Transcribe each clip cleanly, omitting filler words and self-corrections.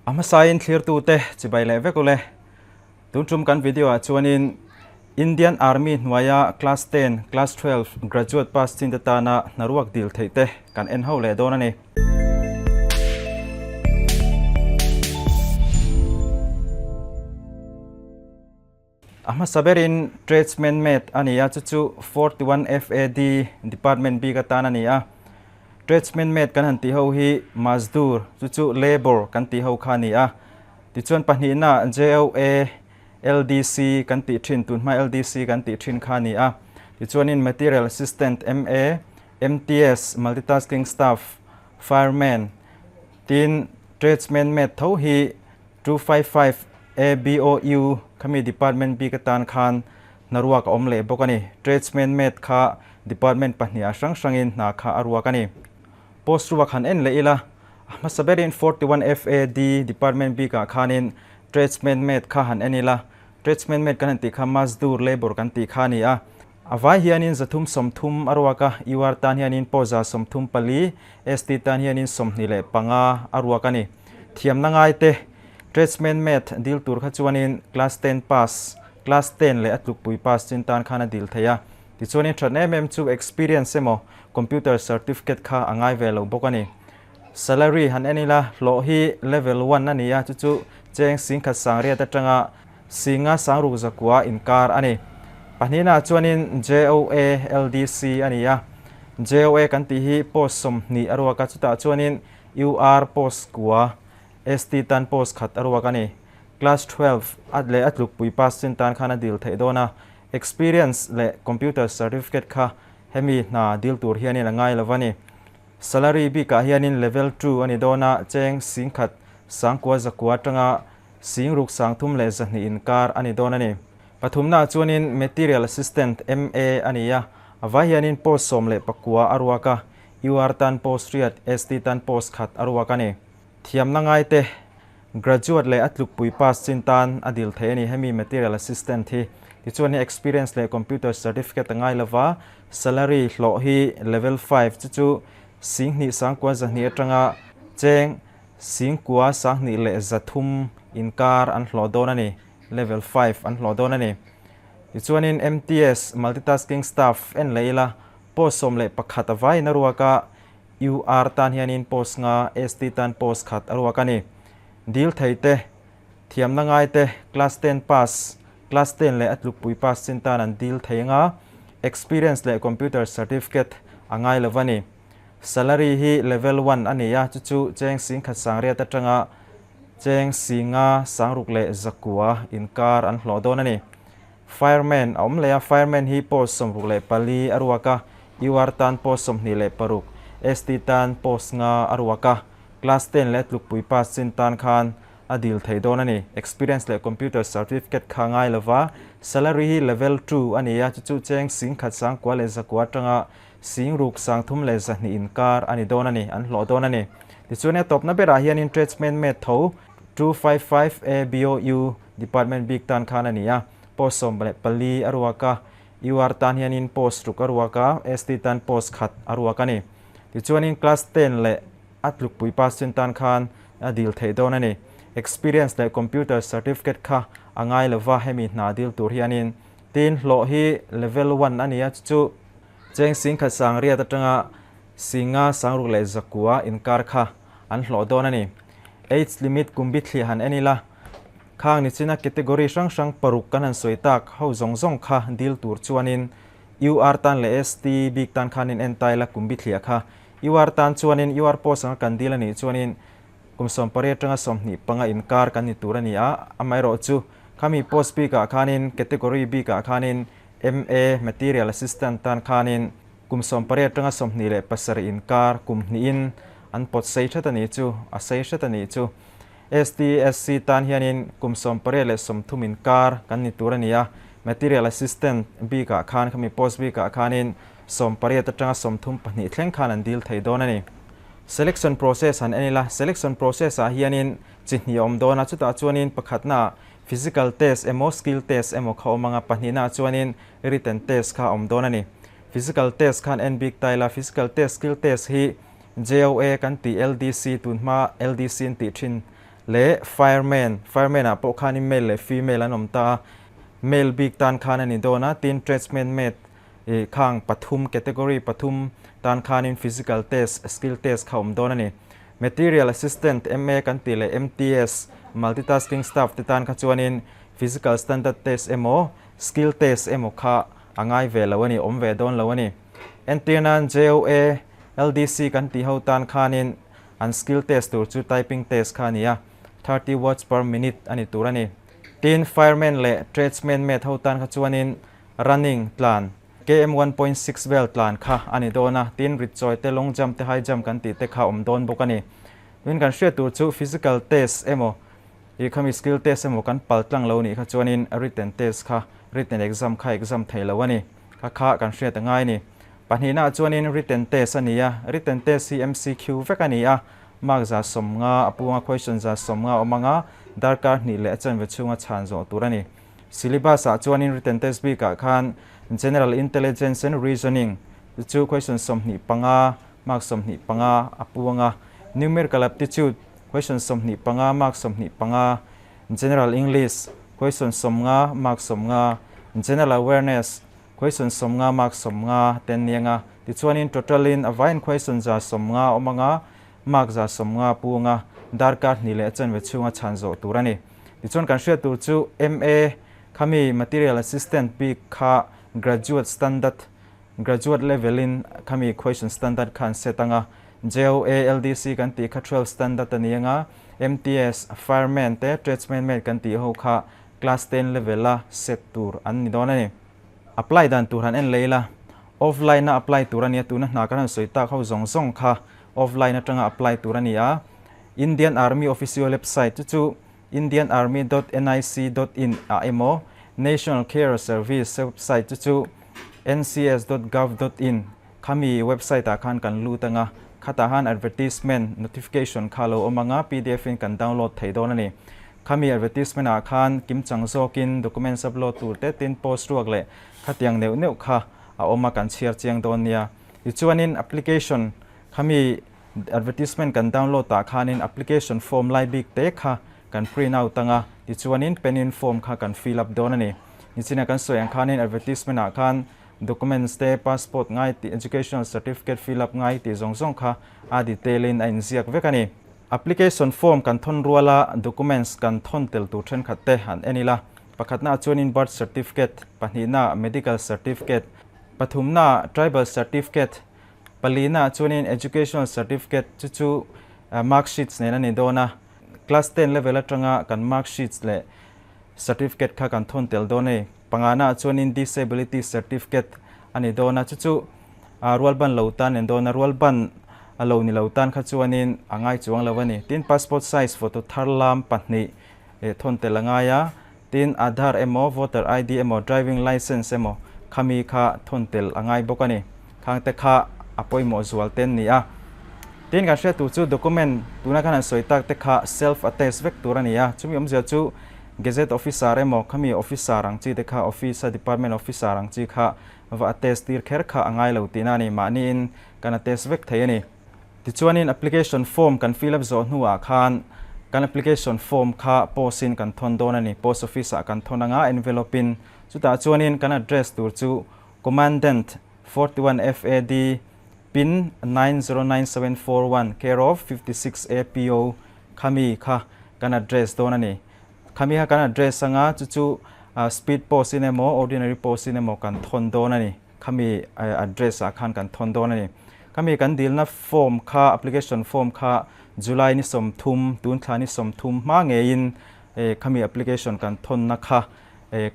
A hmasain thlirtute chibai leh vek ule. Tun tum kan video ah chuanin Indian Army hnuaia Class 10, Class 12 graduate pass chin te tana hnaruak dil theih te kan en ho leh dawn a ni. A hmasa berin Tradesman Mate a ni a, chu chu 41 FAD Department bik atan a ni a. Tradesman Mate kan han tih ho hi Mazdoor, chu chu Labour kan tih ho kha a ni a. Tichuan pahnihna JOA, LDC kan tih thin, tunhma LDC kan tih thin kha a ni a. Tichuanin Material Assistant, MA, MTS, Multitasking Staff, Fireman, tin Tradesman Mate tho hi 255 ABOU khami department bik atan khan hnaruak a awm leh bawk a ni. Tradesman mate kha department pahniha hrang hrangin hna kha a ruak a ni. Post ruak han en leh ila, a hmasa berin 41 FAD department bikah khanin tradesman mate kha han en ila, tradesman mate kan han tih kha mazdoor labour kan tih kha a ni a. A vai hianin 330 a ruak a, UR tan hianin pawh 134, ST tan hianin 25 a ruak a ni. Thiamna ngaite, Tradesman Mate dil tur kha chuanin Class 10 pass, Class 10 leh a tlukpui pass chin tan khan a dil thei a. Tichuanin thatna em em chu experience emaw computer certificate kha a ngai ve lo bawk a ni. Salary han en ila, hlawh hi level one a ni a, chu chu cheng singkhat sangriat atanga Singa sangruk zakua inkar a ni. Pahnihnaah chuanin JOA LDC a ni a. JOA kan tih hi post 20 a ruak a, chutah chuanin UR post kua, ST tan post khat a ruak a ni. Class 12 a leh a tlukpui pass chin tan khan a dil theih dawn a. Experience leh computer certificate kha hemi hna dil tur hianin a ngai lo va ni. Salary bikah hianin level 2 a ni dawn a, cheng singkhat sangkua zakua atanga Sing ruk sangthum leh 200 inkar a ni dawn a ni. Pathumnaah chuanin Material Assistant, MA, a ni a, a vai hianin post 19 a ruak a, UR tan post riat, ST tan post khat a ruak a ni. Thiamna ngaite, Graduate leh a tlukpui pass chin tan a dil theih a ni hemi Material Assistant hi. Tichuan hi experience leh computer certificate a ngai lova, salary hlawh hi level 5 chu chu 2,000 sangkua 200 atanga cheng Singkua 2300 inkar an hlawh dawn a ni, level 5 an hlawh dawn a ni. Tichuanin MTS, Multitasking Staff, en leh ila, post 11 a vaiin a ruak a, UR tan hianin post nga, ST tan post khat a ruak a ni. Dil thei te, thiamna ngai te, class 10 pass, class 10 leh a tlukpui pass chin tan an dil thei anga, experience leh computer certificate a ngai lo va ni. Salary hi level 1 a ni a, chu chu cheng singkhat sangriat atanga cheng singa sangruk leh zakua inkar an hlawh dawn a ni. Fireman a awm leh a, fireman hi post 64 a ruak a, UR tan post 26, ST tan post nga a ruak a, class 10 leh tlukpui pass chin tan khan a dil thei dawn a ni. Experience leh computer certificate kha ngai lova, salary hi level 2 a ni a, chu chu cheng singkhat sangkua leh zakua atanga Sing ruk 3200 inkar a ni dawn a ni, an hlawh dawn a ni. Tichuan a tawpna berah hianin Tradesman Mate tho 255 ABOU Department bik tan khan a ni a, post 14 a ruak a, UR tan hianin post ruk a ruak a, ST tan post khat a ruak a ni. Tichuanin Class 10 leh a tlukpui pass chin tan khan a dil theih dawn a ni. Experience leh Computer Certificate kha a ngai lova hemi hna dil tur hianin tin hlawh hi Level 1 a ni a, chu chu Cheng singkhat sangriat atanga singa sangruk leh zakua inkar kha an hlawh dawn a ni. Age limit kum bithliah han en ila, khang nichina category hrang hrang paruk kan han sawi tak ho zawng zawng kha dil tur chuanin UR tan leh ST bik tan khanin en ta ila kum bithliah kha UR tan chuanin UR post anga kan dil a nih chuanin kum 18 atanga 25 inkar kan ni tur a ni a, amaherawhchu khami post bikah khanin category bikah khanin MA, Material Assistant, tan khanin kum 18 atanga 27 inkar kum hnihin an pawt sei hret a nih chu, a sei hret a nih chu. ST, SC tan hianin kum 18 leh 30 inkar kan ni tur a ni a, Material Assistant bikah khan khami post bikah khanin 18 atanga 32 thleng khan an dil thei dawn a ni. Selection process han en ila, selection process ah hianin chi hnih a awm dawn a, chutah chuanin pakhatnaah Physical test emaw skill test emaw kha awm anga pahnihnaah chuanin written test kha a awm dawn a ni. Physical test khan en bik ta ila, physical test, skill test hi JOA kan tih LDC tunhma LDC an tih thin leh fireman, fireman ah pawh khanin male leh female an awm ta a, male bik tan khan a ni dawn a, tin tradesman mate ih khang pathum category pathum tan khanin physical test, skill test kha awm dawn a ni. Material assistant, MA kan tih leh MTS, multitasking staff te tan kha chuanin physical standard test emaw skill test emaw kha a ngai ve lo a ni, awm ve dawn lo a ni. Entir nan JOA, LDC kan tih ho tan khanin an skill test tur chu typing test kha a ni a, 30 words per minute a ni tur a ni. Tin, fireman leh tradesman mate ho tan kha chuanin running tlan, KM 1.6 vel tlan kha a ni dawn a, tin rit chawi te, long jump te, high jump kan tih te kha awm dawn bawk a ni. Tin, kan hriat tur chu physical test emaw Ih khami skill test emaw kan pal tlang lo nih kha chuanin written test kha written exam kha exam thei lo a ni. Kha kha kan hriat a ngai a ni. Pahnihnaah chuanin written test a ni a, written test hi MCQ vek a ni a, mark 150 a punga question 150 a awm anga darkar hnih leh a chanve chhunga chhan zawh tur a ni. Syllabus ah chuanin written test bikah khan General Intelligence and Reasoning chu question 25 mark 25 a puanga Numerical Aptitude Question 25 mark 25, General English, Question 50 mark 50, General Awareness, Question 50 mark 50 te an ni anga, tichuanin total in a vaiin question 150 awm anga, mark 150 pu anga, darkar hnih leh a chanve chhunga chhan zawh tur a ni. Tichuan kan hriat tur chu MA khami Material Assistant bik kha Graduate Standard Graduate level in khami question standard kha an set anga, JOALDC kan tih kha 12 standard a ni anga, MTS, Fireman te Tradesman mate kan tih ho kha class ten level a set tur an ni dawn a ni. Apply dan tur han en leh ila, offline a apply tur a nia, tuna hna kan han sawi tak ho zawng zawng kha offline atanga apply tur a ni a, Indian Army official website chu chu Indian Army dot nic dot in ah emaw National Career Service website chu chu ncs dot gov dot in khami website ah khan kan lut anga, khatah han advertisement notification kha lo awm anga pdf in kan download thei dawn a ni. Khami advertisement ah khan kimchang zawkin documents upload tur te tin post ruak leh khatiang neuh neuh kha a awm a kan chhiar chiang dawn nia. Tichuanin application khami Advertisement kan download ah khanin application form lai bik te kha kan print out anga, tichuanin pen in form kha kan fill up dawn a ni. Nichina kan sawi ang khanin advertisement ah khan documents te, passport ngai tih, educational certificate fill up ngai tih zawng zawng kha a detail in a inziak vek a ni. Application form kan thawn ruala documents kan thawn tel tur thenkhat te han en ila, pakhatnaah chuanin birth certificate, pahnihnaah medical certificate, pathumnaah tribal certificate, Palina chuanin Educational Certificate chu chu mark sheets nen a ni dawn a, Class ten level atanga kan mark sheets leh certificate kha kan thawn tel dawn a ni. Pangana chuanin Disability Certificate a ni dawn a, chu chu rualban lo tan a ni dawn a, rualban a lo ni lo tan kha chuanin a ngai chuang lo a ni. Tin, passport size photo thar lam pahnih thawn tel a ngai a, Tin, Aadhaar emaw, Voter ID emaw, Driving Licence emaw khami kha thawn tel a ngai bawk a ni. Khangte kha a pawimawh zual te an ni a. Tin, kan hriat tur chu document tuna khan an sawi tak te kha self attest vek tur a ni a. Chumi awmzia chu Gazette Officer emaw khami Officer ang chi te kha Office a Department Officer ang chi kha va attest tir kher kha a ngai lo tihna a ni. Mahniin kan attest vek thei a ni. Tichuanin application form kan fill up zawh hnuah khan kan application form kha post in kan thawn dawn a ni. Post office ah kan thawn anga envelope in chutah chuanin kan address tur chu Commandant 41 FAD pin 909741 care of 56 APO khami kha kan address dawn a ni. Khami kha kan address anga chu chu speed post in emaw ordinary post in emaw kan thawn dawn a ni. Khami address ah khan kan thawn dawn a ni. Khami kan dilna form kha, application form kha July ni 30, tun thla ni 30 hma ngeiin khami application kan thawnna kha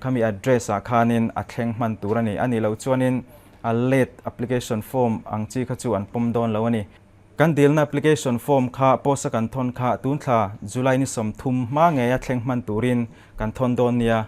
khami address ah khanin a thleng hman tur a ni. A nih loh chuanin a late application form ang chi kha chu an pawm dawn lo a ni. Kan dilna application form kha post a kan thawn kha tun thla July ni 30 hma ngeia thleng hman turin kan thawn dawn nia.